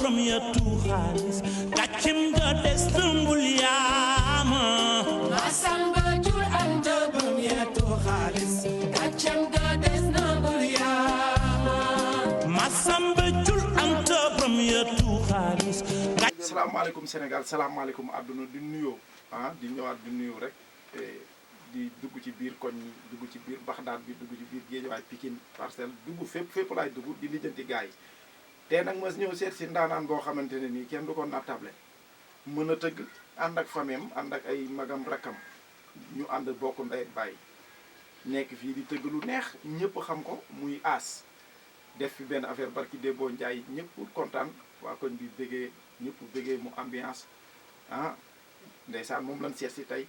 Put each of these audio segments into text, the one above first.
premier tour xaalis gàccem nga des tëmbul yaama Masamba jur anta premier tour xaalis gàccem nga des tëmbul yaama Masamba jur anta premier tour xaalis. salaamaaleykum Sénégal salaamaaleykum àdduna di nuyoo di ñëwaat di nuyoo rek di dugg ci biir koñ yi dugg ci biir Baxdaad bi dugg ci biir Géejawaay Pikine Parcelles dugg fépp laay dugg di lijjanti gars yi te nag ma ñëw seet si ndaanaan boo xamante ne nii kenn du ko nattable mën a tëgg ànd ak famem ànd ak ay magam rakkam ñu ànd bokk ndey ak baay nekk fii di tëgg lu neex ñëpp xam ko muy Ass def fi benn affaire barki Debbo Ndiaye ñëpp kontaan waa koñ bi bëggee ñëpp bëggee mu ambiance ndeysaan moom lañ seet si tey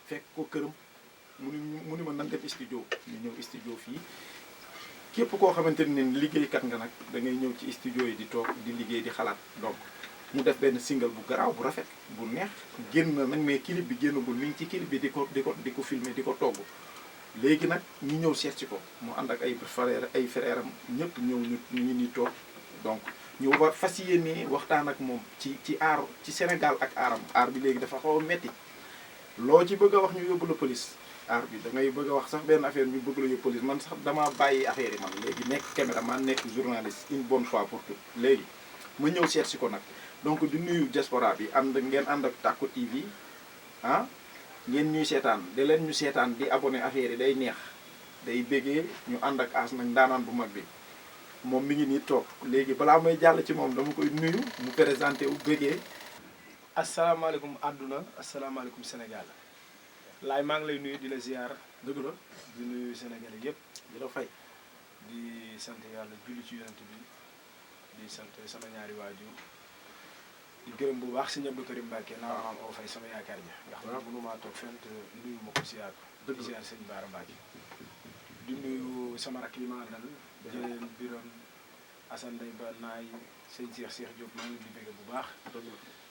fekk ko këram mu ni ma nan dem studio ñu ñëw studio fii képp koo xamante ne liggéeykat nga nag da ngay ñëw ci studio yi di toog di liggéey di xalaat donc mu def benn single bu garaaw bu rafet bu neex génn nag mais clip bi génnagul mi ngi ci clip bi di ko filmer di ko togg léegi nag ñu ñëw seet si ko mu ànd ak ay frère am ñëpp ñëw ñu ni toog donc ñu war fas yéene waxtaan ak moom ci aar ci Sénégal ak aar bi léegi dafa xaw a metti loo ci bëgg a wax ñu yóbbu la police aar bi da ngay bëgg a wax sax benn affaire ñu bëgg la yóbbu police man sax dama bàyyi affaire yi man léegi nekk caméraman nekk journaliste une bonne fois pour tout léegi ma ñëw seet si ko nag donc di nuyu diaspora bi ngeen ànd ak Tacko TV ngeen ñuy seetaan da leen ñu seetaan di abonné affaire yi day neex day béggee ñu ànd ak Ass nag ndaanaan bu mag bi moom mi ngi nii toog léegi balaa may jàll ci moom dama koy nuyu mu présenté wu béggee. asalaamaaleykum àdduna asalaamaaleykum Sénégal laay maa ngi lay nuyu di la ziar dëgg la di nuyu Sénégalais yëpp di la fay di sant yàlla julli ci yonent bi di sant sama ñaari waajur di gërëm bu baax Sëñ Abdou Karim Mbacke naa maam oo fay sama yaakaar ja nga xam ne mënumaa toog fenn te nuyu ma ko ziar ko di ziar Sëñ Baara Mbacke di nuyu sama rakk yi ma àndal jëleen Biram Assane Ndeye Ba naay sëñ Cheikh Diop maa ngi di bëgg bu baax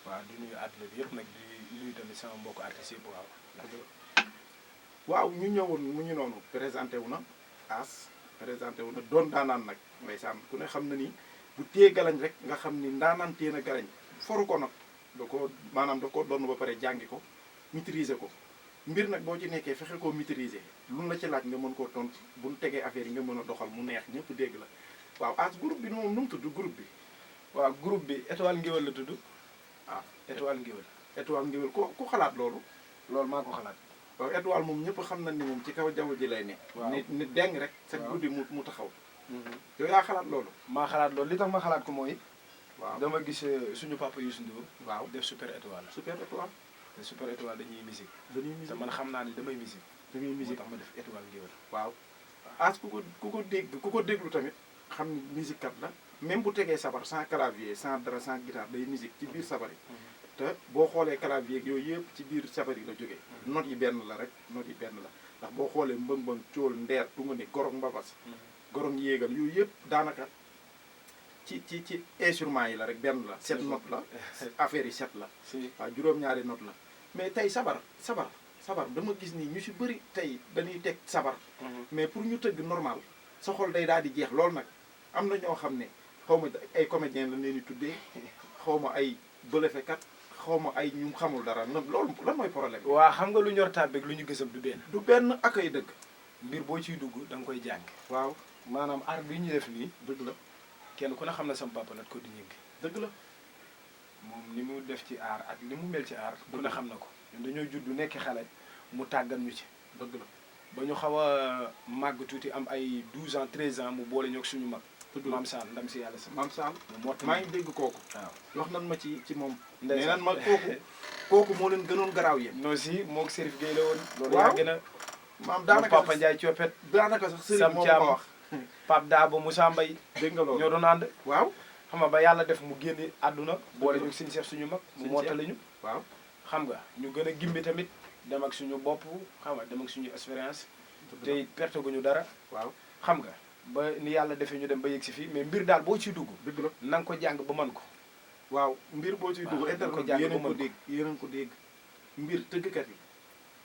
waaw di nuyu àdduna bi yëpp nag di nuyu tamit sama mbokk artistes yëpp waaw ñu ñëwoon mu ñu noonu présenté wu na Ass présenté wu na doon daanaan nag ndeysaan ku ne xam na ni bu téye galañ rek nga xam ni ndaanaan téye na galañ foru ko nag da ko doon ba pare jàngi ko maîtriser ko mbir nag boo ci nekkee fexe koo maîtriser lu la ci laaj nga mën koo tontu bu ñu tegee affaire yi nga mën a doxal mu neex ñëpp dégg la waaw Ass groupe bi moom nu mu tudd groupe bi waaw groupe bi étoile ngéwél la tudd étoile ngéwél étoile ngéwél ku xalaat loolu maa ko xalaat waaw étoile moom ñëpp xam nañ ni moom ci kaw jaww ji lay ne ni deng rek sa guddi mu taxaw yow yaa xalaat loolu maa xalaat loolu li tax ma xalaat ko mooy waaw dama gis suñu papa Youssou Ndour waaw def super étoile te super étoile dañuy musique te man xam naa ni damay musique moo tax ma def étoile ngéwél waaw Ass ku ko déglu tamit xam ni musique kat la même bu tegee sabar sans clavier sans dara sans guitare day musique ci biir sabar yi te boo xoolee clavier ak yooyu yëpp ci biir sabar yi la jógee note yi benn la rek note yi benn la ndax boo xoolee mbëng-mbëng cool ndeer tunga ni gorog mbabas gorog yéegal yooyu yëpp daanaka ci instrument yi la rek benn la 7 note la affaire yi 7 la waaw juróom-ñaari note la mais tey sabar dama gis ni ñu si bëri tey dañuy teg sabar mais pour ñu tëgg normal sa xol day daal di jeex loolu nag am na ñoo xam ne xaw ma ay comédien lañ leen di tuddee xaw ma ay bëlefekat xaw ma ay ñu xamul dara loolu lan mooy problème bi. waa xam nga lu ñor tàbbeeg lu ñu gësam du benn ak ay dëgg mbir boo ciy dugg da nga koy jàng waaw maanaam art bi ñu def nii dëgg la kenn ku ne xam na sama papa nat ko di ñëngi dëgg la moom ni mu def ci art ak ni mu mel ci art ku ne xam na ko ñun dañoo judd nekk xale mu tàggat ñu ci dëgg la ba ñu xaw a màgg tuuti am ay 12 ans 13 ans mu boole ñoog suñu mag maam Sall ndam si yàlla si maam Sall moo maa ngi dégg kooku waaw wax nan ma ci moom nee nan ma kooku moo leen gënoon garaaw yéen non si moog Serif Gueye la woon loolu waaw yaa gën a maam daanaka Papa Ndiaye Coppet daanaka sax Serif Sam moo Thiam ko wax Pape Dabo Moussa Mbaye dégg nga loolu ñoo doon ànd waaw xam nga ba yàlla def mu génne àdduna boole ñu suñu chef suñu mag mu mottali ñu waaw xam nga ñu gën a gimbi tamit dem ak suñu bopp xam nga dem ak suñu expérience te perte gu ñu dara waaw xam nga ba ni yàlla defee ñu dem ba yegg si fii mais mbir daal boo ciy dugg dëgg la na nga ko jàng ba mën ko waaw mbir boo ciy dugg waaw internet jàng yéen a ba ko mën dégg yéen a ko dégg mbir tëggkat yi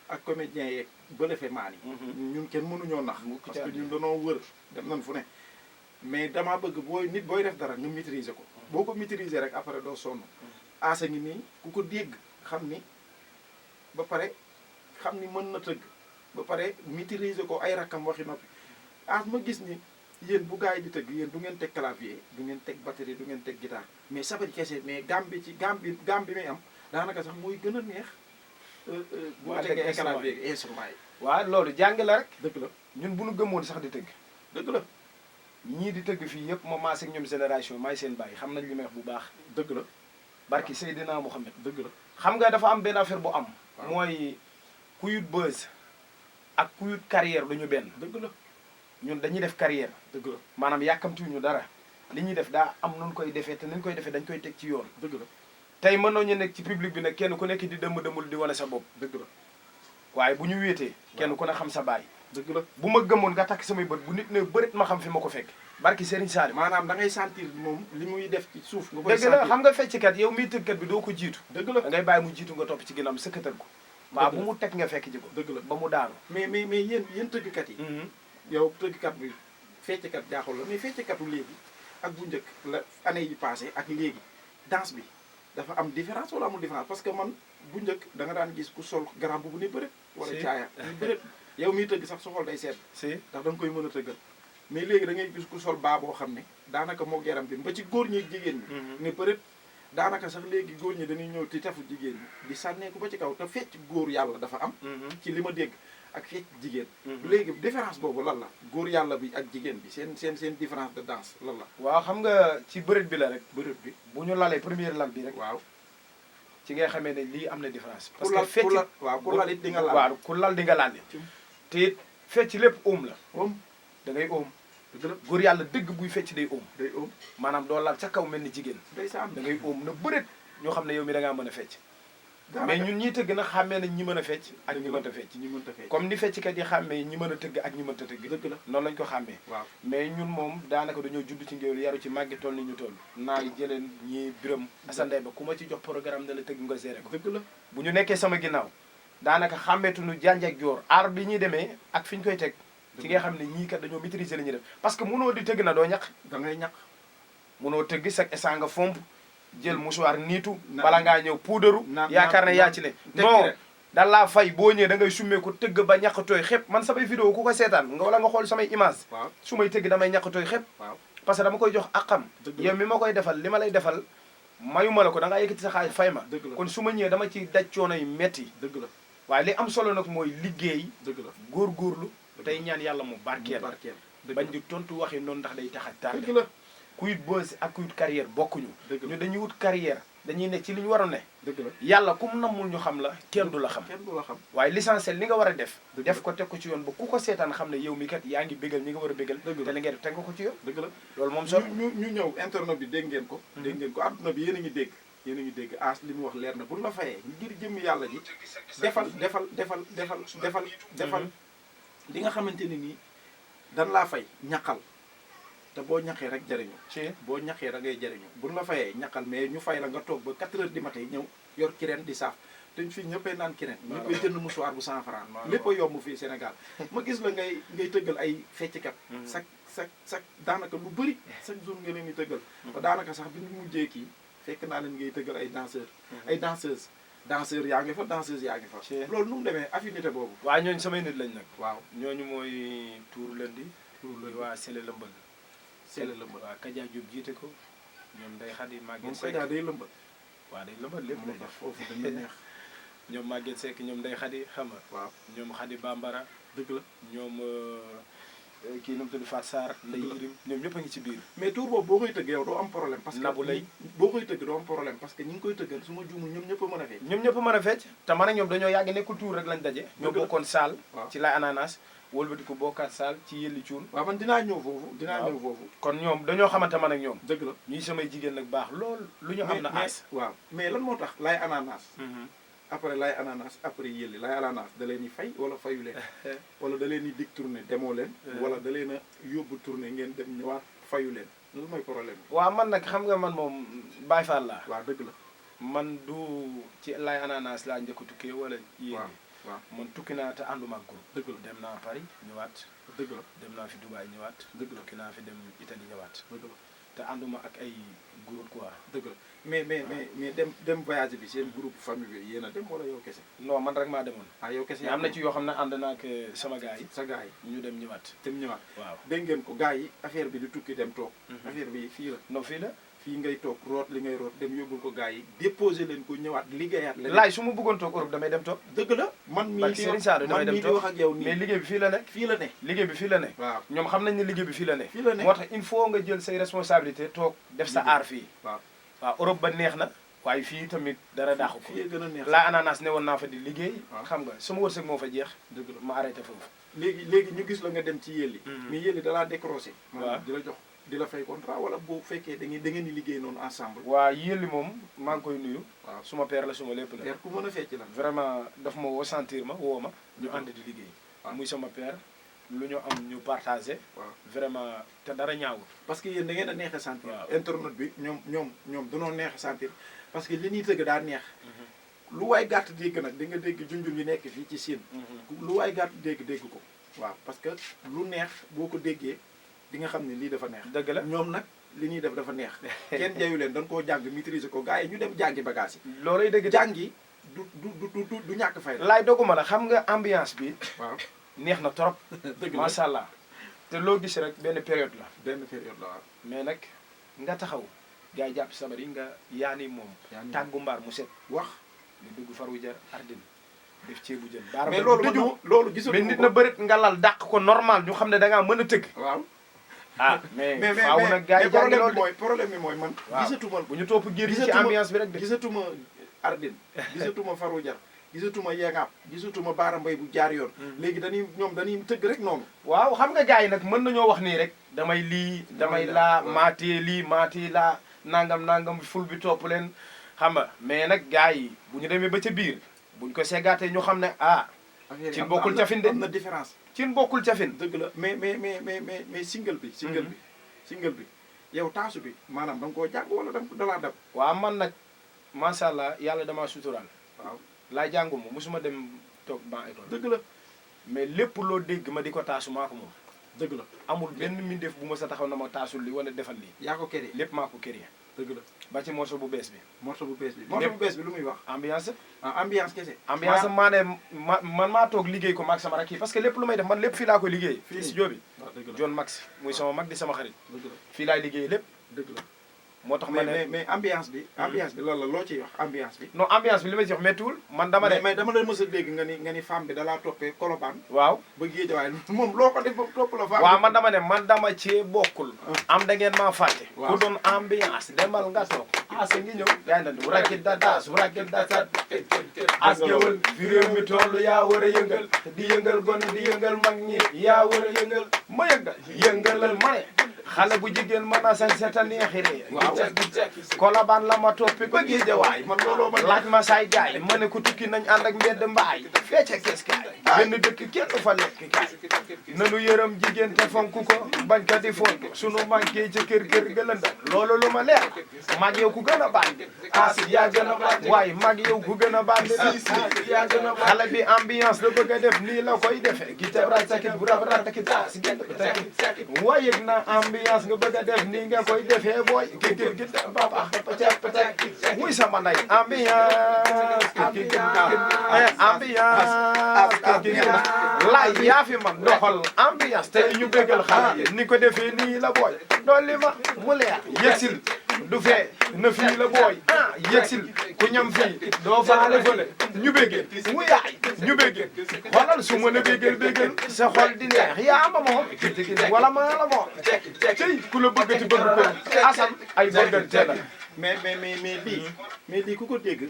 ak comédiens yeeg bëlefe maan yi ñun kenn mënuñoo nax Mukk ci parce que àddina. ñun danoo wër dem nañ fu ne mais damaa bëgg booy def dara nga maîtriser ko boo ko maîtriser rek après doo sonn aasa ngi nii ku ko dégg xam ni ba pare xam ni mën na tëgg ba pare maîtriser ko ay rakkam waxi noppi as ma gis ni yéen bu gars yi di tëgg yéen du ngeen teg clavier du ngeen teg batterie du ngeen teg guitare mais sabar kese mais gam bi muy am daanaka sax mooy gën a neex bu ma tegee clavier instrument yi waaw loolu jàng la rek dëgg la ñun bu nu gëmoon sax di tëgg dëgg la ñii di tëgg fii yëpp ma maase ak ñoom génération maay seen bàyyi xam nañ li may wax bu baax dëgg la barki Seydina Mouhamed dëgg la xam nga dafa am benn affaire bu am waaw. mooy kuyut buzz ak kuyut carrière du ñu benn dëgg la ñun dañuy def carrière dëgg la maanaam yàkkamtiwuñu dara li ñuy def daa am nun koy defee te nañ koy defee dañ koy teg ci yoon dëgg la tey mënoo ñu nekk ci public bi nag kenn ku nekk di dëmul di wane sa bopp dëgg la waaye bu ñu wéetee kenn ku ne xam sa baay dëgg la bu ma gëmoon nga takk samay bët bu nit ne bërit ma xam fi ma ko fekk barki Serigne Salim maanaam da ngay sentir moom li muy def ci suuf nga koy dëgg la xam nga fecckat yow miy tëggkat bi doo ko jiitu dëgg la da ngay bàyyi mu jiitu nga topp ci ginnaaw sëkkatal ko waaw bu mu teg nga fekk ji ko dëgg la ba mu daanu mais yéen tëggkat yi yow tëggkat bi fecckat jaaxul la mais feccekatu léegi ak bu njëkk la année yi passé ak léegi danse bi dafa am différence wala amul différence parce que man bu njëkk da nga daan gis ku sol grand bu ni bëreet wala Si. caaya ni bëreet yow miy tëgg sax sa xol day seet si ndax da nga koy mën a tëggal mais léegi da ngay gis ku sol baa boo xam ne daanaka moo yaram bi ba ci góor ñi ak jigéen ñi ne bëreet daanaka sax léegi góor ñi dañuy ñëw ci tafu jigéen ñi di sànneeku ba ci kaw te fecc góor yàlla dafa am ci li ma dégg ak fecc jigéen léegi différence boobu lan la góor yàlla bi ak jigéen bi seen différence de danse lan la waaw xam nga ci bërit bi la rek bërëb bi bu ñu lalee première lal bi rek waaw ci ngay xamee ne lii am na différence ku lal ku lal waaw ku lal it di nga laal waaw ku lal di nga laal te it fecc lépp oom la oom da ngay oom dëgg la góor yàlla dëgg buy fecc day oom day oom maanaam doo lal ca kaw mel ni jigéen day saan da ngay oom na bëreet ñoo xam ne yow mi da ngaa mën a fecc mais mais ñun ñiy tëgg nag xàmmee nañ ñi mën a fecc ak ñi mënta fecc ñi mënta fecc comme ni fecckat yi xàmmee ñi mën a tëgg ak ñi mënta tëgg dëgg la noonu lañ ko xàmmee waaw mais ñun moom daanaka dañoo judd ci ngéwél yaru ci màggi toll ni ñu toll naa jëleen ñi biram asandey ba ku ma ci jox programme da la tëgg nga géré ko dëgg la bu ñu nekkee sama ginnaaw daanaka xàmmeetuñu janj ak joor aar bi ñuy demee ak fi ñu koy teg ci nga xam ne ñii kat dañoo maîtriser li ñuy def parce que mënoo di tëgg na doo ñaq da ngay ñaq mënoo tëgg chaque instant nga fomp jël mouchoir niitu Na- bala ngaa ñëw puudaru na- yaakaar ne na- yaa ci ne tekki non rek. da laa fay boo ñëwee da ngay summee ko tëgg ba ñaq tooy xëpp man samay vidéo ku ko seetaan nga wala nga xool samay image waaw su may tëgg damay ñaq tooy xëpp waaw parce que dama koy jox akam Dëgg la. yow mi ma koy defal li ma lay defal mayuma la ko da ngaa yëkkati sa xaalis fay ma Dëgg la. kon su ma ñëwee dama ci daj coono yu metti dëgg la waaye li am solo nag mooy liggéey dëgg la góorgóorlu tey ñaan yàlla mu barkeel barkeel dëgg bañ la di tontu waxi noonu ndax day tax a tardé dëgg la kuy buzz ak kuy carrière bokkuñu dëgg la ñu dañuy wut carrière dañuy ne ci li ñu war a ne dëgg la yàlla kum nammul ñu xam la kenn du la xam kenn du la xam waaye l'essentiel li nga war a def Dëgg def la. ko teg ko ci yoon ba ku ko seetaan xam ne yow mi kat yaa ngi bégal ñi nga war a bégal Dëgg la. te li ngay def teg nga ko ci yoon dëgg la loolu moom solo ñu ñëw internet bi dégg ngeen ko dégg ngeen ko adduna bi yéen a ngi dégg yéen a ngi dégg as li mu wax leer na bu la fayee ngir jëmmi yàlla ji defal li nga xamante ne nii dan laa fay ñaqal te boo ñaqee rek jariñu ci boo ñaqee da ngay jariñu buñ la fayee ñaqal mais ñu fay la nga toog ba 4 heures du matin ñëw yor kireen di saaf te fii ñëppay naan kireen ñëppay jënd mouchoir bu 100 francs lépp a yomb fii Sénégal ma gis la ngay tëggal ay fecckat chaque daanaka lu bëri chaque jour nga leen di tëggal ba daanaka sax bi ñu mujjee kii fekk naa leen ngay tëggal ay danseurs ay danseuses danseurs yaa ngi fa danseuses yaa ngi fa Ci. loolu nu mu demee affinité boobu waaye ñooñu samay nit lañ nag waaw ñooñu mooy Tour Lundi Tour Lundi. waa Sele Lëmbal Sele Lëmbal. waa Kaja Diop jiite ko ñoom day xadi moom Maguette koy Seck daa day lëmbal waa day lëmbal lépp moo lay tax def foofu dañu neex ñoom Maguette Seck ñoom day xadi xam nga waaw ñoom xadi Bambara dëgg la ñoom kii nu mu tudd Fatou Sarr Ndeye Yirim ñoom ñëpp a ngi ci biir mais tour boobu boo koy tëgg yow doo am problème parce que Nabou Leye. boo koy tëgg doo am problème parce que ñi ngi koy tëggal su ma juumul ñoom ñëpp a mën a fecc ñoom ñëpp a mën a fecc te man ak ñoom dañoo yàgg nekkul Tour rek lañ daje ñoo Dëgg la. bokkoon saal waaw ci lay ananas wëlbati ko bokkaat saal ci yëlli cuun waaw man dinaa ñëw foofu dinaa Waaw. ñëw foofu kon ñoom dañoo xamante man ak ñoom dëgg la ñuy samay jigéen nag baax lool lu ñu am na aas waaw mais lan moo tax lay ananas après lay ananas après yëlli lay ananas da leen di fay wala fayu leen wala da leen di dig tournée demoo leen wala da leen a yóbbu tournée ngeen dem ñëwaat fayu leen loolu mooy problème bi waaw man nag xam nga man moom Baye Fall laa waaw dëgg la man du ci lay ananas laa njëkk a tukkee wala yéen waaw waaw man tukki naa te ànduma ak groupe. dëgg la dem naa Paris ñëwaat. dëgg la dem naa fi Dubaï ñëwaat. dëgg la tukki naa fi dem Italie ñëwaat. dëgg la te ànduma ak ay groupe quoi. dëgg la mais dem voyage bi seen groupe famille bi yéen a dem wala yow kese. non man rek maa demoon. ah yow kese mais am na ci yoo xam ne ànd naa ak sama gars yi. sa gars yi ñu dem ñëwaat. dem ñëwaat. waaw dégg ngeen ko gars yi affaire bi di tukki dem toog. affaire bi fii la. non fii la. fii ngay toog root li ngay root dem yóbbul ko gars yi déposé leen ko ñëwaat liggéeyaat leen. laay su ma bëggoon toog Europe damay dem toog. dëgg la man mii Barke Serigne Saliou damay dem di toog wax ak yow mais nii liggéey bi fii la ne. fii la ne. liggéey bi fii la ne. waaw ñoom xam nañ ne liggéey bi fii la ne. fii la ne moo tax il faut nga jël say responsabilité toog def sa Liggéey. aar fii. waaw waaw Europe ba neex na waaye fii tamit dara daaxu ko. fii gën a neex. laa ananas ne woon naa fa di liggéey. waaw. xam nga sama wërsëg moo fa jeex. dëgg la ma arrêté foofu. léegi ñu gis la nga dem ci yelli Mhm. mais yelli dalaa décroché. waaw maanaam di la jox di la fay contrat wala boo fekkee da ngeen di liggéey noonu ensemble. waa yéeli moom maa ngi koy nuyu. waaw suma père la suma lépp la. père ku mën a fecc la. vraiment daf ma woo sentir ma woo ma ñu ànd di liggéey. waaw. muy sama père lu ñu am ñu partagé. waaw vraiment te dara ñaawul. parce que yéen da ngeen a neex a sentir. waaw. internet bi ñoom danoo neex a sentir parce que li ñuy tëgg daa neex. lu waay gàtt dégg nag di nga dégg junjun yi nekk fii ci Sine. lu waay gàtt dégg ko. waaw parce que lu neex boo ko déggee di nga xam ne lii dafa neex. dëgg la ñoom nag li ñuy def dafa neex. kenn jayu leen dañ koo jàng maîtriser ko gars yi ñu dem jàngi bagage yi. loolay dëgg jàngi du ñàkk fay la. laay doguma la xam nga ambiance bi waaw neex na trop. dëgg la macha allah te loo gis rek benn période la. benn période la waaw. mais nag nga taxaw gars yi jàpp sabar yi nga yaani moom. yaani moom. tàggu mbaar mu set. wax nga dugg faru jar ardine def ceebu jën. baara mais ba loolu dëju. loolu gisatu mais nit na bërit nga lal dàq ko normal ñu xam ne da ngaa mën a tëgg. waaw ah mais mais faaw nag gars yi jàngi loolu de. problème bi mooy man. waaw gisatuma bu ñu topp gér yi ci gisatuma- ambiance bi rek de. gisatuma Ardine gisatuma Farou Jar gisatuma Yegaab gisatuma Baara Mbay bu jaar yoon. léegi dañuy tëgg rek noonu. waaw xam nga gars yi nag mën nañoo wax nii rek damay lii damay laa waaw. maatee lii maatee laa nangam ful bi topp leen xam nga mais nag gars yi bu ñu demee ba ca biir buñ ko seggaatee ñu xam ne ah affaire yi Cin am bokkul na- cafin de. am na différence. cin bokkul cafin. dëgg la mais single bi. single bi yow taasu bi maanaam da nga koo jàng wala da nga dalaa dab. waaw man nag macha allah yàlla damaa suturaal waaw laa jànguma musuma dem toog ban école dëgg la mais lépp loo dégg ma di ko taasu maa ko moom dëgg la amul benn mbindeef bu ma sa taxaw na ma taasul li wala defal lii yaa ko kéré lépp maa ko créé dëgg la ba ci morceau bu bees bi morceau bu bees bi. morceau bu bees bi lu muy wax. ambiance ah ambiance kese. ambiance maa ne man maa toog liggéey ko maag sama rakk yi parce que lépp lu may def man lépp fii laa koy liggéey Fii fii studio bi waaw dëgg la John Max muy sama mag di sama xarit dëgg la fii laay liggéey lépp dëgg la. moo tax ma ne mais ambiance bi. ambiance bi lan la loo ciy wax ambiance bi. non ambiance bi li may ci wax méttiwul man dama ne mais dama la mës a dégg nga ni femme bi dalaa toppee Colobane waaw ba Géejawaay moom loo ko def ba topp la femme. waaw man dama ne man dama cee bokkul am da ngeen maa fàtte Waaw. ku doon ambiance demal nga toog asa ngi ñëw yaa ngi wu rakkit da daas wu rakkit da sat as géwël fi réew mi toll yaa war a yëngal di yëngal gone di yëngal mag ñi yaa war a yëngal ma yëngalal ma ne xale bu jigéen mën a sañ seta neexiree waaw Colobane la ma toppi ba Géejawaay man looloo ma laaj ma saay gaay ma ne ko tukki nañ ànd ak mbedd mbaay fecce kees kaay benn dëkk kenn du fa lekk kaay nanu yërëm jigéen te fonk ko bañ ka di fonk sunu manqué ca kër gëlënda loolu lu ma leer mag yow ku gën a bandi asi yaa gën a bandi waaye mag yow ku gën a bandi yaa gën a xale bi ambiance la bëgg a def nii la koy defee gi tabra sakit bu rabra takit taas genn takit waaye yëg na ambiance nga bëgg a def nii nga koy defee booy kikir gi papa muy sama nday ambiance laay yaa fi man doxal ambiance tey ñu bëggal xale yi ni ko defee nii la booy dolli ma mu leer yëgsil du fee na fii la booy yëgsil ku ñam fii doo faale fële ñu bëggee mu yaay ñu bëggee xoolal su ma la bëggal sa xol di neex yaa ma moom wala maa la moom tey ku la bëggati bëgg ko asal ay bëggante la mais lii ku ko dégg.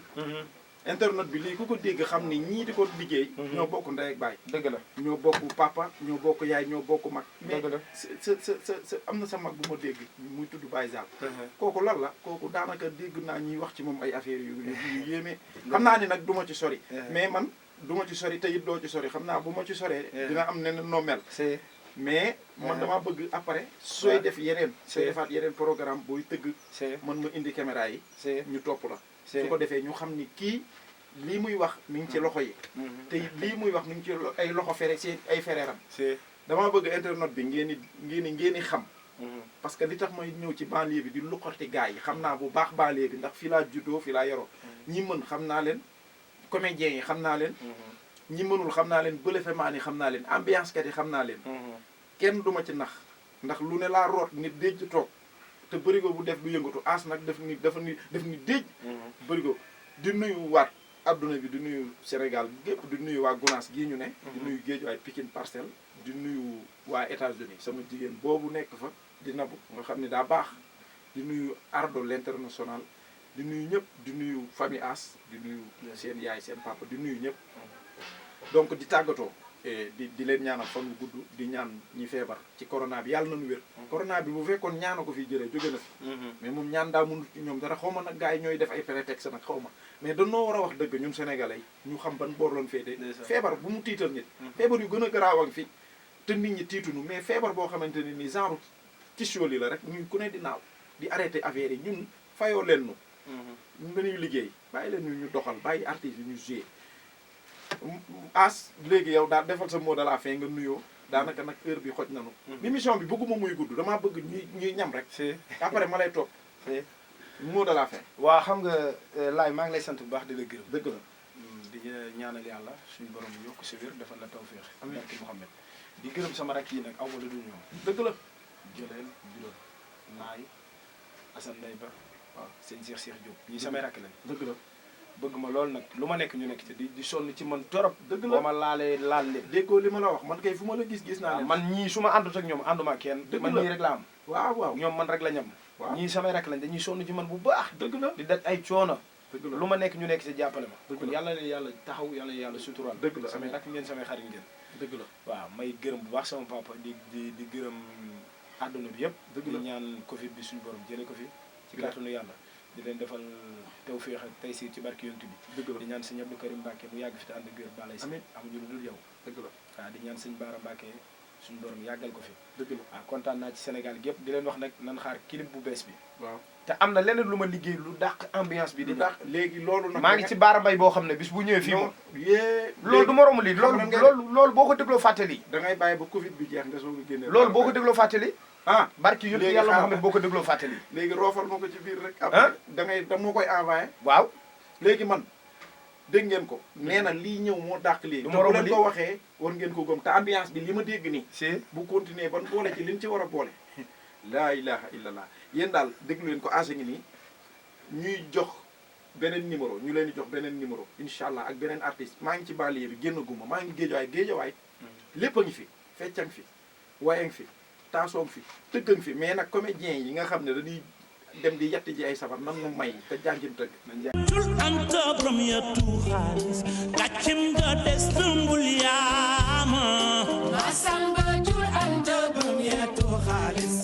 internet bi lii ku ko dégg xam ni ñii di ko liggéey. ñoo bokk ndey ak baay. dëgg la ñoo bokk papa ñoo bokk yaay ñoo bokk mag. mais dëgg la sa am na sa mag bu ma dégg muy tudd Baye Zal. kooku lan la kooku daanaka dégg naa ñuy wax ci moom ay affaires yu yéeme. xam naa ni nag du ma ci sori. mais man du ma ci sori te it doo ci sori xam naa bu ma ci soree. dina am ne noo mel. mais man damaa bëgg après sooy def yeneen sooy defaat yeneen programme booy tëgg mën ma indi caméra yi ñu topp la su ko defee ñu xam ni kii lii muy wax mi ngi ci loxo yi te lii muy wax mi ngi ci ay loxo si ay fereeram dama bëgg internet bi ngeen di xam parce que li tax may ñëw ci banlieue bi di luqati gars yi xam naa bu baax banlieue bi ndax fii laa juddoo fii laa yoroo ñi mën xam naa leen comédiens yi xam naa leen ñi mënul xam naa leen bëlefemaan yi xam naa leen ambiance kat yi xam naa leen kenn duma ci nax ndax lu ne laa root nit déj toog te bërigo bu def du yëngatu as nag def ni déj bërigo di nuyu waat adduna bi di nuyu Sénégal gépp di nuyu waa Gounass gii ñu ne di nuyu Guédiawaye Pikine Parcelles di nuyu waa États-Unis sama jigéen boobu nekk fa di nabu nga xam ne daa baax di nuyu Ardo l'international di nuyu ñëpp di nuyu famille As di nuyu seen yaay seen papa di nuyu ñëpp donc di tàggatoo di leen ñaanal fan wu gudd di ñaan ñi feebar ci corona bi yàlla nañu wér corona bi bu fekkoon ñaana ko fi jëlee jóge na fi mais moom ñaan daa mënut ci ñoom dara xaw ma nag gars yi ñooy def ay prétexte nag xaw ma mais dañoo war a wax dëgg ñun sénégalais yi ñu xam ban boor loon féete feebar bu mu tiital nit feebar yu gën a garaaw ak fi te nit ñi tiitunu mais feebar boo xamante ne ni genre tissuoli la rek ñun ku ne di naaw di arrêté affaire yi ñun fayoo leen nu ñun dañuy liggéey bàyyi leen ñu doxal bàyyi artistes yi ñu joué As léegi yow daal defal sa mot de la fin nga nuyoo daanaka nag heure bi xoj nanu émission bi bëgguma muy gudd damaa bëgg ñuy ñam rek après ma lay topp mot de la fin waa xam nga laay maa ngi lay sant bu baax di la gërëm dëgg la di ñaanal yàlla suñu borom yokk si wér defal la tawféex barke Mouhamed di gërëm sama rakk yi nag aw ma la dul ñoom dëgg la jëleel juróom naay Assane Ndeye Ba waaw seen Cheikh Diop ñii samay rakk lañ dëgg la bëgg ma loolu nag lu ma nekk ñu nekk ci di sonn ci man torop dëgg la boo ma laalee laal leen déggoo li ma la wax man kay fu ma la gis naa leen man ñii su ma àndut ak ñoom ànduma kenn dëgg man la ñii rek la am waaw ñoom man rek la ñam waaw ñii samay rakk lañ dañuy sonn ci man bu baax dëgg la di daj ay coono dëgg la lu ma nekk ñu nekk ci jàppale ma dëgg kon la yàlla leen yàlla taxaw yàlla yàlla suturaal dëgg la samay rakk ngeen samay xarit ngeen dëgg la waaw may gërëm bu baax sama papa di gërëm àdduna bi yëpp dëgg di la ñaan Covid bi suñu borom jëlee ko fi ci kàttanu yàlla di leen defal tawféex ak taysiir ci barki yonent bi dëgg la di ñaan sëñ Abdou Karim Mbacke mu yàgg fi te ànd ak gër balay si amiin amuñu lu dul yow dëgg la waaw di ñaan sëñ Baara Mbacke suñu borom yàggal ko fi dëgg la waaw kontaan naa ci Sénégal gépp di leen wax nag nan xaar clip bu bees bi waaw te am na leneen lu ma liggéey lu dàq ambiance bi di ndax léegi loolu nag maa ngi ci Baara Mbay boo xam ne bis bu ñëwee fii moom yée loolu du moromu lii loolu boo ko dégloo fàttali da ngay bàyyi ba Covid bi jeex nga soog a génne loolu boo ko dégloo fàttali ah barki yëpp yàlla Muhammad boo ko dégloo fàttali léegi roofal ma ko ci biir rek après da moo koy envoyé waaw léegi man dégg ngeen ko nee na lii ñëw moo dàq léegi du te bu moromu leen lii ko waxee war ngeen ko gëm te ambiance bi li ma dégg nii si bu continuer ban boole ci liñ ci war a boole laa ilaha illallah yéen daal déglu leen ko asa ngi nii ñuy jox beneen numéro ñu leen di jox beneen numéro incha allah ak beneen artiste maa ngi ci banlieue bi génn guma maa ngi géejawaay lépp a ngi fi feccang fi wayang fi taasoong fi tëggang fi mais nag comédien yi nga xam ne dañuy dem di yatti ji ay sabar nan mu may te jàngin tëgg Jul anta brom ya tu xaalis gàccem ga des nangul yaama Masamba jul anta bum yetu xaalis